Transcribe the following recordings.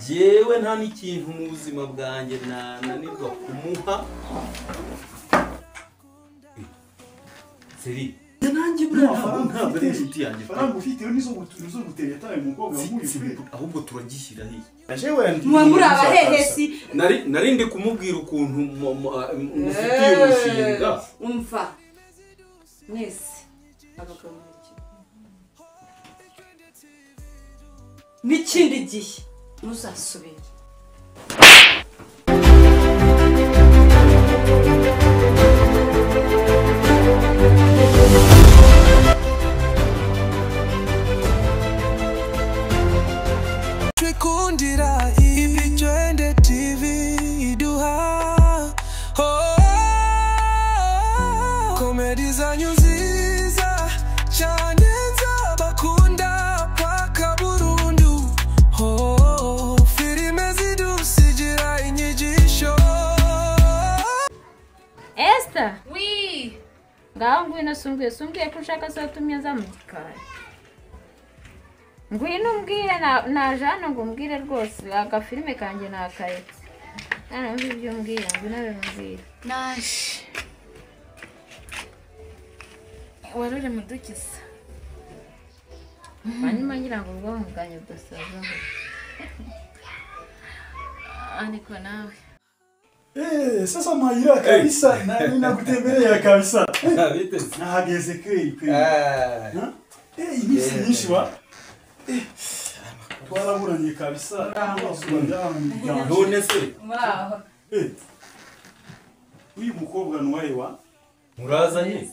Jewe nta n'ikintu mu buzima bwanjye nananirwa kumuha. Seri nanjye buriya ntabwo ari inshuti yanjye. Faranga ufite nizo gutereta uyu mukobwa nk'uyu, ahubwo turagishyira hehe? Muba muri abahehesi. Nari ndi kumubwira ukuntu mufitiye umushinga. Umva mwese abagabo n'ikindi gihe muzasubira. Twikundira Ibitwende TV iduha komedi zanyu nziza cyane nzabakunda paka burundu. Filime zidusigira inyigisho. Esther, oui. Ngaho ngwino sumbwiye ko ushaka so tumye za mu gikari. Ngwino umbwire naje hano ngo umbwire rwose agafilime kanjye nakaretse. Nta ibyo umbwira, ngwino bimbwire. Naje. Wari uri mudukiza. Hanyuma ngira ngo ubwonko bwanjye budasaza. Ariko nawe. Sasa Mayira kabisa na ninakutembelea kabisa. Nahageze kweli kweli. Iminsi myinshi wa. Twaraburanye kabisa. None se muraho. Uyu mukobwa nuwaye wa? Murazanye?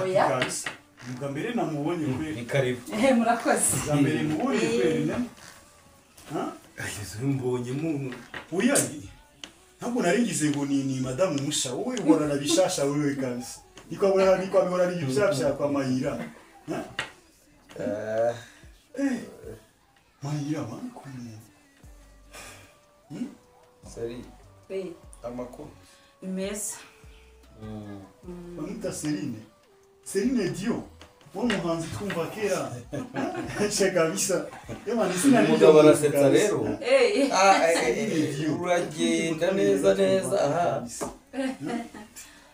Oya. Kabisa. Ubwa mbere namubonye kweli. Ni karibu. Murakoze. Ubwa mbere mubonye kweli ne? Ha? Mbonye mu oya. Ntabwo naringize ngo ni madamu Musha, wowe ubona na bishasha wewe kabisa. Niko abona niko abihora ari ibishasha kwa Mayira. Mayira wangu. Seri. Amakuru. Meza. Bamwita Serine. Serine Dio. Wa muhanzi twumva kera. Che kabisa. Yema nisina umugabo arasetsa rero. Uragenda neza neza aha.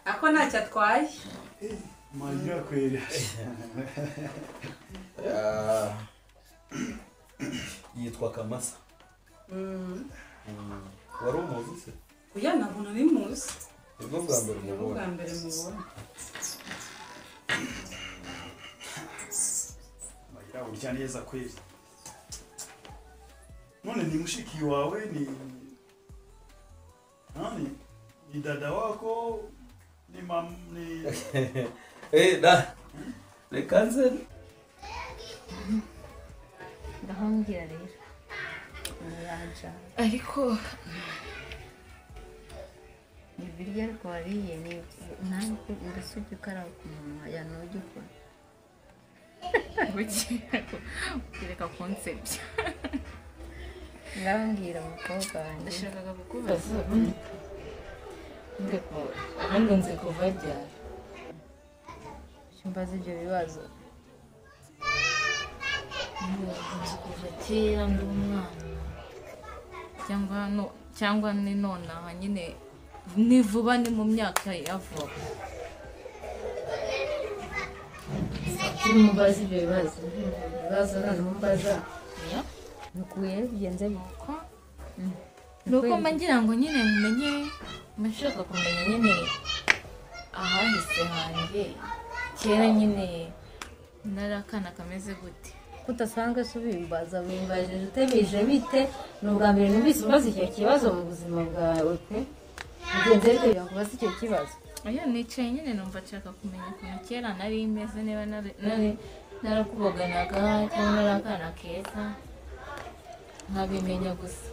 Ako ntacyo atwaye. Mayira kweli. Yitwa Kamasa. Wari umuzi se? Oya ntabwo nari muzi. Nibwo bwa mbere mubonye. Bwa mbere mubonye. Mayira urya neza kweli. None ni mushiki wawe ni nani? Ni dada wako ni mam ni da reka nze ndahambwira rero yaja ariko ni ibiryo ariko wariye ni ntabwo mbese ujya ukaraba ku munwa ya ntujya ukora reka kunsebya. Ndababwira umukobwa wanjye ndashakaga kukubaza ubundi nzi kuva ryari mbaza ibyo bibazo. Nzi kuva kera ndi umwana cyangwa ni nonaha nyine ni vuba ni mu myaka ya vuba. Mubaza ibyo bibazo noneho mbaza nukuye bigenze bite? Nuko mba ngira ngo nyine mumenye, nshaka kumenya nyine ahahise hanjye kera nyine nari akana kameze gute. Kudasanzwe se ubimbaza wimbajije utebije bite? Ni ubwa mbere numvise umbaza icyo kibazo mu buzima bwawe pe. Bigenze bite kugira ngo ubaze icyo kibazo? Oya nicaye nyine numva nshaka kumenya ukuntu kera nari meze, niba narakubaganaga cyangwa nari akana keza nkabimenya gusa.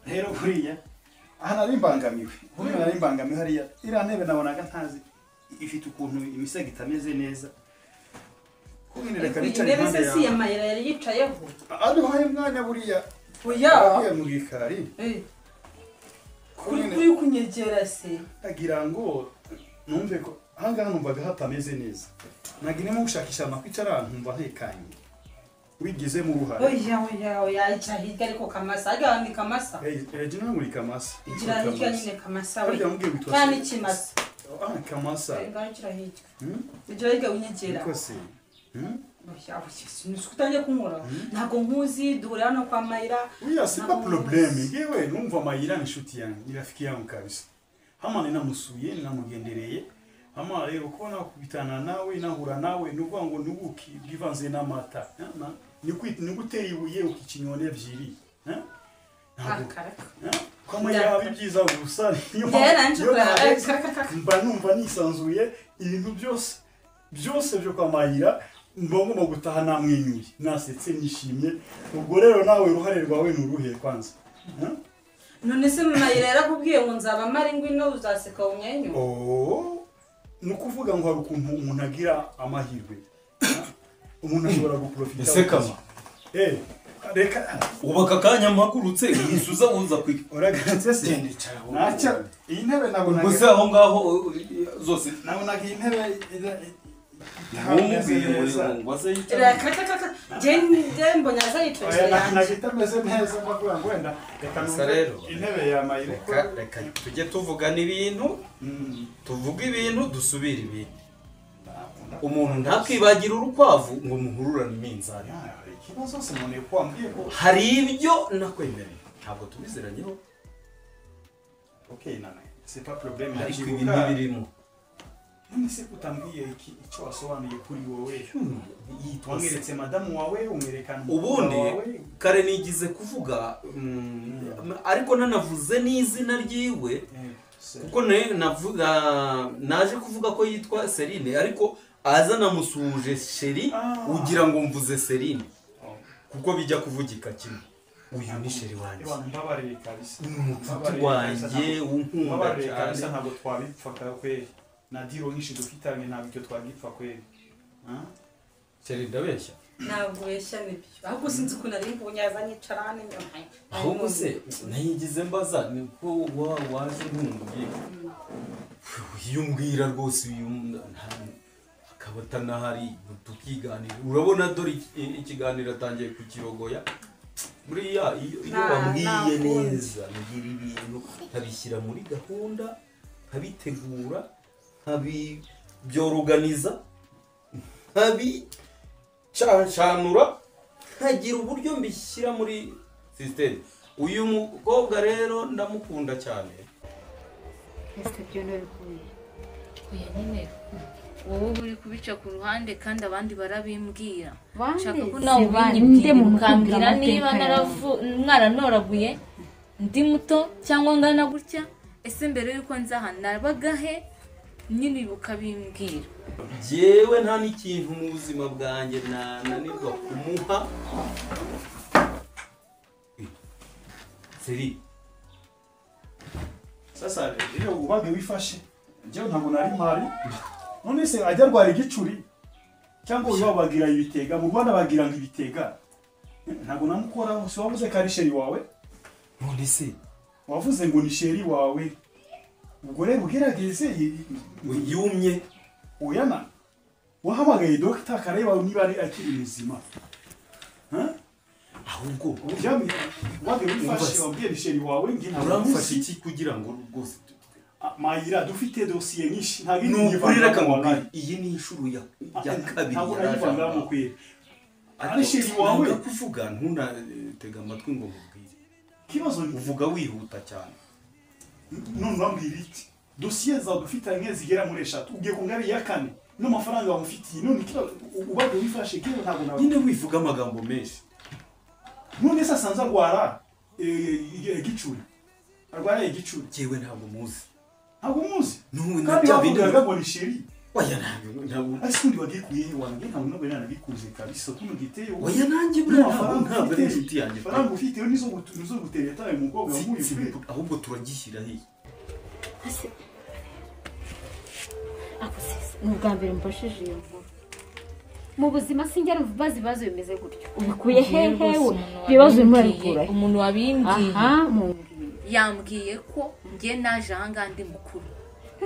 Rero buriya aha nari mbangamiwe, buriya nari mbangamiwe hariya iriya ntebe nabonaga ntazi ifite ukuntu imisego itameze neza. Intebe se si iya Mayira yari yicayeho? Aduhaye umwanya buriya. Oya. Agiye mu gikari. Kuri kunyegera se agira ngo numve ko ahangaha numvaga hatameze neza. Nagiremo gushakisha amakwicara nkumva ntekanye. Wigize mu ruhare. Oya oya oya, ica hirya ariko Kamasa, arya ni Kamasa. Eh, jina muri Kamasa. Igira hirya nyine Kamasa we. Harya wambwiye witwa Kandi Kimasa. Ah, Kamasa. Ngaho igira hirya. Igira hirya unyegera. Niko se. Oya oya, sinuzi ko utangiye kunkora. Ntabwo nkuzi, duhurira hano kwa Mayira. Oya, c'est pas problème. Yewe numva Mayira ni inshuti yanjye, ni rafiki yangu kabisa. Hama ninamusuye, ninamugendereye. Hama rero ko nakubitana nawe, nahura nawe, nuvuga ngo nubuki bwivanze n'amata. Ni gutera ibuye ukica inyoni ebyiri. Ntabwo kwa Mayira bibyiza gusa. Niyo mba numva nisanzuye ibintu byose byose byo kwa Mayira. Ngomba gutaha namwenyuye, nasetse, nishimye. Ubwo rero nawe uruhare rwawe ni uruhe kwanza? None se Mayira yarakubwiye ngo nzaba mari ngwino uzaseka umwenyure? Oh, ni ukuvuga ngo hari ukuntu umuntu agira amahirwe, umuntu ashobora guprofita. Ese Kama, reka ubaka akanya mpagurutse isuza uza kwika. Uraganze se? Ntacyo iyi ntebe nabonaga. Ubwo se aho ngaho zose nabonaga iyi ntebe reka tujye tuvugana ibintu, tuvuge ibintu dusubire ibintu. Umuntu ntakwibagira urukwavu ngo muhururane iminzani. Hari ibyo nakwemereye ntabwo tubiziranyeho. Ariko ibi ntibirimo. None se utambwiye icyo wasobanuye kuri wowe? Wamweretse madamu wawe, umwerekana ubundi kare nigize kuvuga, ariko nanavuze n'izina ryiwe, kuko navuga naje kuvuga ko yitwa Serine, ariko aza namusuhuje Sheri ugira ngo mvuze Serine, kuko bijya kuvugika kimwe. Uyu ni Sheri wanjye, mbabarire kabisa, umucuti wanjye unkunda cyane. Ntabwo twabipfa kweli. Na diro nyinshi dufitanye ntabwo icyo twagipfa kweli. Sheri ndabeshya? Ntabwo ubeshya nibyo, ahubwo sinzi ukuntu ari mbonye aza nyicara hano inyuma. Ahubwo se nayigize mbaza niko waje nkumbuye. Iyo umbwira rwose uyu akaba atanahari tukiganira. Urabona dore ikiganiro atangiye kukirogoya. Buriya iyo wambwiye neza ngira ibintu nkabishyira muri gahunda, nkabitegura, nkabibyoruganiza, nkabicancanura, nkagira uburyo mbishyira muri system. Uyu mukobwa rero ndamukunda cyane. Ese byo nabikuye? Oya nyine wowe uri kubica ku ruhande kandi abandi barabimbwira. Nshaka ko nawe ubinyibwira ukambwira niba mwaranoraguye ndi muto cyangwa ngana gutya. Ese mbere yuko nza aha nabagahe nyine ukabimbwira? Jewe nta n'ikintu mu buzima bwanjye nananirwa kumuha. Seri sasa rero ubage wifashe. Njyewe ntabwo nari mpari. None se ajya arwara igicuri cyangwa uyu bagira ibitega? Mu Rwanda bagira ngo ibitega. Ntabwo namukoraho. Si wavuze ko ari sheri wawe? None se wavuze ngo ni sheri wawe. Ubwo rero ugerageze yumye. Oyana wahamagaye dogita akareba niba ari akiri muzima. Ahubwo wage wifashe wabwiye ni sheri wawe ngi ntabwo uramfashe iki kugira ngo rwose Mayira dufite dosiye nyinshi ntabwo nukuri reka ngo iyi ni inshuro ya kabiri yarajangamo kweli. Ari sheri wawe kuvuga ntunatega amatwi ngo nkubwire. Kibazo uvuga wihuta cyane. None urambwira iki? Dosiye za dufitanye zigera muri 3 ugiye ku ngabe ya 4 n'amafaranga wamufitiye. None kibazo ubage wifashe kiyo ntabwo nawe nyine wivuga amagambo menshi. None se asanze arwara igicuri, arwara igicuri. Jewe ntabwo muzi. Ntabwo muzi? Kandi wavugaga ngo ni sheri. Oya ntabwo. Ese undi wagikuye he wange? Ntabwo nabwo nabikuze kabisa kuno giteye. Oya nanjye buriya ntabwo ari inshuti yanjye. Faranga ufite nizo nizo gutereta uyu mukobwa nk'uyu pe. Ahubwo turagishyira he? Ase ako sisi ni ubwa mbere mbashije iyo nkuru. Mu buzima sinjya numva ibibazo bimeze gutyo. Ubikuye hehe? Ibibazo urimo urabikura he? Umuntu wabimbwiye yambwiye ko njye naje aha ngaha ndi mukuru.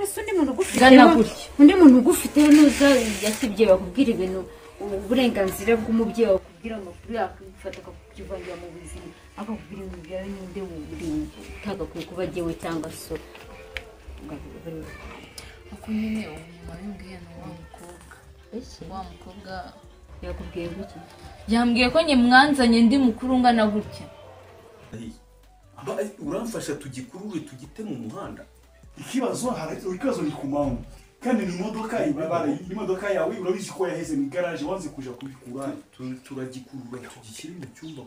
Ese undi muntu ugufiteho, undi muntu ugufiteho nuza yakibye bakubwira ibintu uburenganzira bw'umubyeyi. yakubwira amakuru yakufata akakuvangira mu buzima akakubwira ibintu byawe ninde wundi utagakwiye kuba jyewe cyangwa so. Uko nyine umuntu wabimbwiye ni wa mukobwa. Wa mukobwa yakubwiye gutya? Yambwiye ko njye mwanzanye ndi mukuru ungana gutya. Uramfasha tugikurure tugite mu muhanda. Ikibazo hari ikibazo ni kumamu. Kandi ni imodoka ibabara imodoka yawe urabizi ko yaheze mu garage wanze kuja kubikura. Turagikurura tugishyire mu cyumba.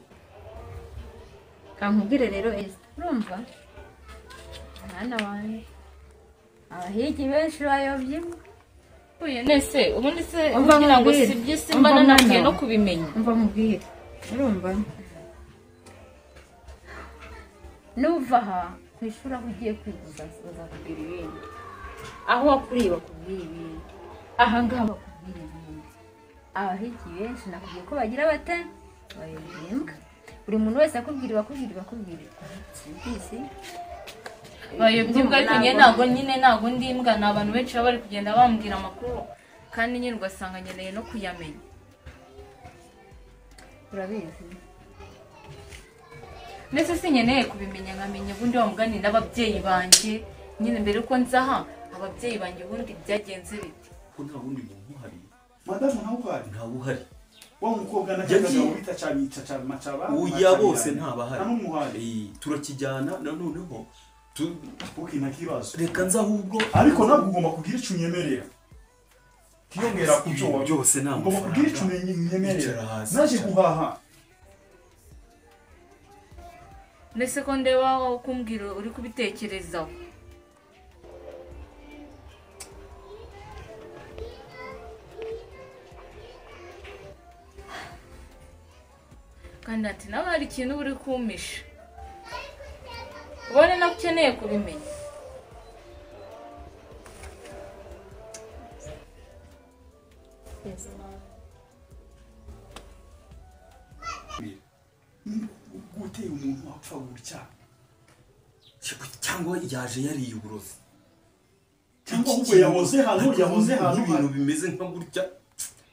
Kankubwire rero Esther, urumva? Mwana wanjye abahigi benshi bayobye. Oya nese ubundi se kugira ngo sibye simba nanakwiye no kubimenya. Umva mubwire. Urumva? Nuva aha ku ishuri aho ugiye kwiga bazakubwira ibindi. Aho wakuriye bakubwira ibindi. Aha ngaha bakubwira ibindi. Abahigi benshi nakubwiye ko bagira bate? Bayobye imbwa. Buri muntu wese akubwira bakubwira. Simbizi. Bayobye imbwa ariko njye ntabwo nyine ntabwo ndi imbwa, ni abantu benshi baba bari kugenda bambwira amakuru kandi nyine ugasanga nkeneye no kuyamenya. Urabizi. Ndetse sinkeneye kubimenya nkamenya ubundi wa mugani n'ababyeyi banjye nyine mbere uko nzaha ababyeyi banjye ubundi byagenze bite? Ko nta wundi muntu uhari. Madamu ntawe uhari. Ntawe uhari. Wa mukobwa nakakaga wita chabica cha machaba. Uya bose ntabahari. Ntamuhari. Turakijyana noneho ukina kibazo. Reka nza ahubwo ariko nabwo ugomba kugira icyo unyemerera. Kiyongera ku byo byose nta ugomba kugira icyo unyemerera. Naje guhaha. Nese ko ndeba kumbwira uri kubitekerezaho. Kandi ati nawe hari ikintu uri kumpisha. Ubone nawe ukeneye kubimenya. Gute umuntu apfa gutya cyangwa yaje yariye uburozi cyangwa ahubwo yahoze hano ibintu bimeze nka gutya,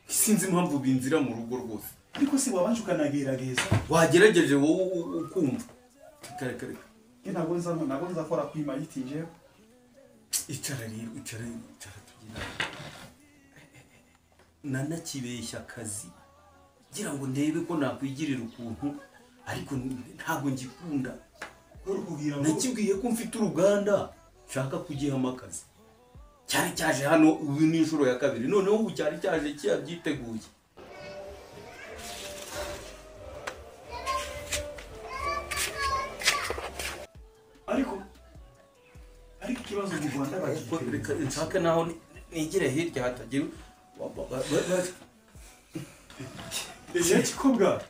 sinzi impamvu binzira mu rugo rwose. Ariko se wabanje ukanagerageza? Wagerageje wowe ukumva. Kare kare. Ntabwo nzakora kwima yitinje. Icara rero, icara tugira. Nanakibeshya akazi ngira ngo ndebe ko nakwigirira ukuntu, ariko ntabwo ngikunda. Nakibwiye ko mfite uruganda nshaka kugihama akazi. Cyari cyaje hano ubu ni inshuro ya kabiri, noneho ubu cyari cyaje kiyabyiteguye. Ariko ikibazo mu Rwanda bagiye nshaka naho nigire hirya hatagira Ekikobwa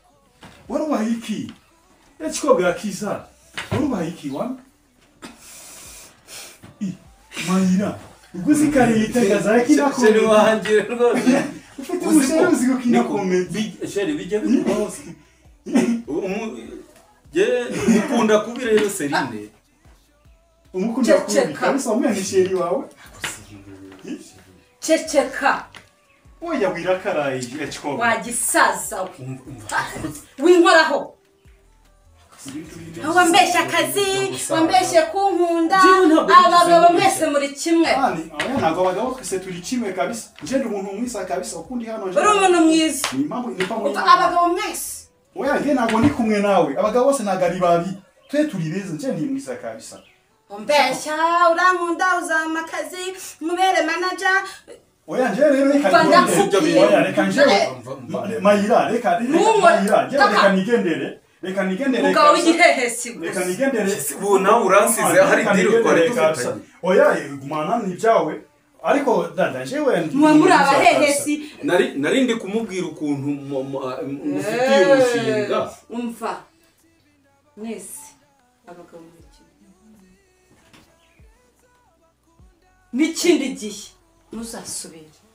warubaha iki? Ekikobwa kiza warubaha iki wa? Mayira uguzi kare yitagaza Sheri wanjye rwose ufite umushere uzi gukina comedy. Sheri bijya bikubaho se? Je ukunda kubi rero Serine. Umukunda kubi kabisa umwana sheri wawe. Ceceka. Oya wirakaraye ekikobwa. Wagisaza we. Winkoraho. Wambeshye akazi, wambeshye kunkunda, abagabo mwese muri kimwe. Ntabwo abagabo twese turi kimwe kabisa. Nje ndi umuntu mwiza kabisa ukundi hano nje. Uri umuntu mwiza. Ni impamvu ni pamwe. Abagabo mwese. Oya nje ntabwo ndi kumwe nawe. Abagabo bose ntabwo ari babi. Twe turi beza nje ndi mwiza kabisa. Umbeshya urankunda uzampa akazi, mubere manager. Oya nje rero reka nigendere. Oya reka nje. Mayira reka Mayira nje reka nigendere. Reka nigendere. Mugabo w'igihehesi gusa. Reka nigendere. Ubu nawe uransize hari deal twari dufitanye. Oya gumana ni ibyawe. Ariko dada jewe muba muri abahehesi. Nari ndi kumubwira ukuntu mufitiye umushinga. Umva. Mwese abagabo muri kimwe. N'ikindi gihe muzasubira.